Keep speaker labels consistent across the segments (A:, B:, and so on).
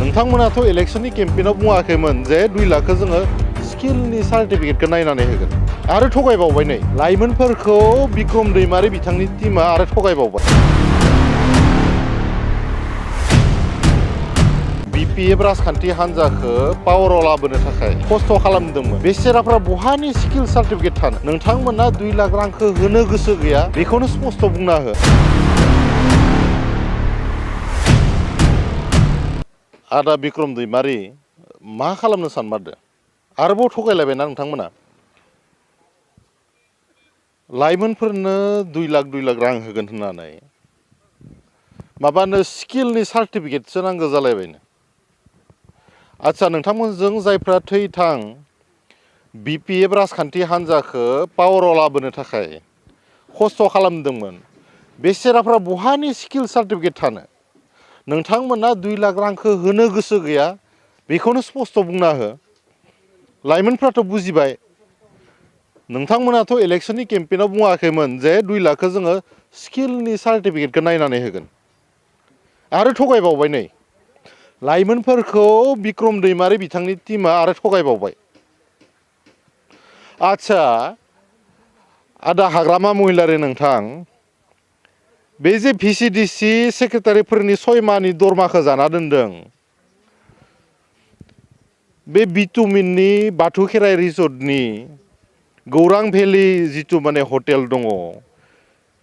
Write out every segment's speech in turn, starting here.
A: नोंथांमोनाथ' इलेक्शननि केम्पेइनाव बुङाखैमोन जे 2 लाखखौ जोङो स्किलनि सार्टिफिकेटखौ नायनानै होगोन आरो थगायबावबाय नै लाइमोनफोरखौ बिक्रम दैमारि बिथांनि टीमा आरो थगायबावबाय। BPF राजखान्थि हान्जाखौ पावाराव लाबोनो थाखाय खस्थ' खालामदोंमोन। बेसेराफ्रा बहानि स्किल सार्टिफिकेट थानो? नोंथांमोना 2 लाख रांखौ होनो गोसो गैया बेखौनो स्पष्ट बुंना हो। आदा बिक्रम दैमारि मा खालामनो सानमारदो? आरोबाव थगायलायबायना नोंथांमोना? लाइमोनफोरनो 2 लाख रां होगोन होननानै माबानो स्किलनि सार्टिफिकेटसो नांगौ जालायबायनो। आच्छा नोंथांमोनजों जायफ्रा थै-थां BPF राजखान्थि हान्जाखौ पावाराव लाबोनो थाखाय खस्थ' खालामदोंमोन। बेसेराफ्रा बहानि स्किल सार्टिफिकेट थानो? नोंथांमोना 2 लाख रांखौ होनो गोसो गैया बेखौनो स्पष्ट बुंना हो। लाइमोनफ्राथ' बुजिबाय। नोंथांमोनाथ' इलेक्शननि केम्पेइनाव बुङाखैमोन जे 2 लाखखौ जोङो स्किलनि सार्टिफिकेटखौ नायनानै होगोन आरो थगायबावबाय नै लाइमोनफोरखौ बिक्रम दैमारि बिथांनि टीमा आरो थगायबावबाय। आच्छा आदा हाग्रामा महिलारि नोंथां बे जे VCDC सेक्रेटारिफोरनि 6 माहनि दरमाखौ जाना दोनदों बे बिटुमिननि बाथौ खेराइ रिजर्टनि गौरां भेलि जिथु माने हटेल दङ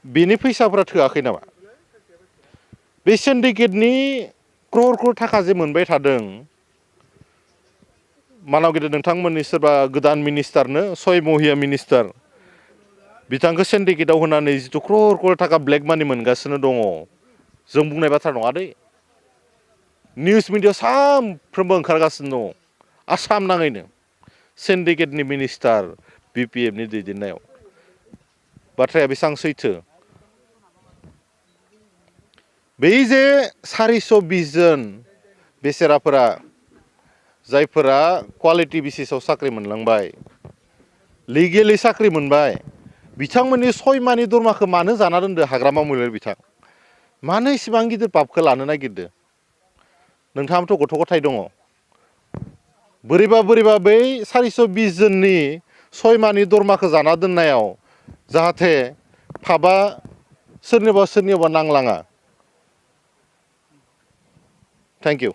A: बेनि फैसाफोरा थोआखै नामा? बे सिन्डिकेटनि क्रर थाखा जे मोनबाय थादों मानाव गेदेर नोंथांमोननि सोरबा गोदान मिनिस्टारनो 6 महिला मिनिस्टार बिथांखौ सिन्डिकेटआव होनानै जिथु क्रर थाखा ब्लेक मानि मोनगासिनो दङ जों बुंनाय बाथ्रा नङा दै। निउस मिडियाआव सानफ्रोमबो ओंखारगासिनो दङ आसाम नाङैनो सिन्डिकेटनि मिनिस्टार BPFनि दैदेननायाव। बाथ्राया बेसेबां सैथो? बै जे 420 जन बेसेराफोरा जायफोरा क्वालिटि बेसिसाव साख्रि मोनलांबाय लिगेलि साख्रि मोनबाय बिथांमोननि 6 माहनि दरमाखौ मानो जाना दोनदो हाग्रामा महिलारि बिथां? मानो इसिबां गिदिर पापखौ लानो नागिरदो? नोंथाङाबोथ' गथ' गथाय दङ। बोरैबा बै 420 जननि 6 माहनि दरमाखौ जाना दोननायाव जाहाथे पापआ सोरनिबा नांलाङा। Thank you.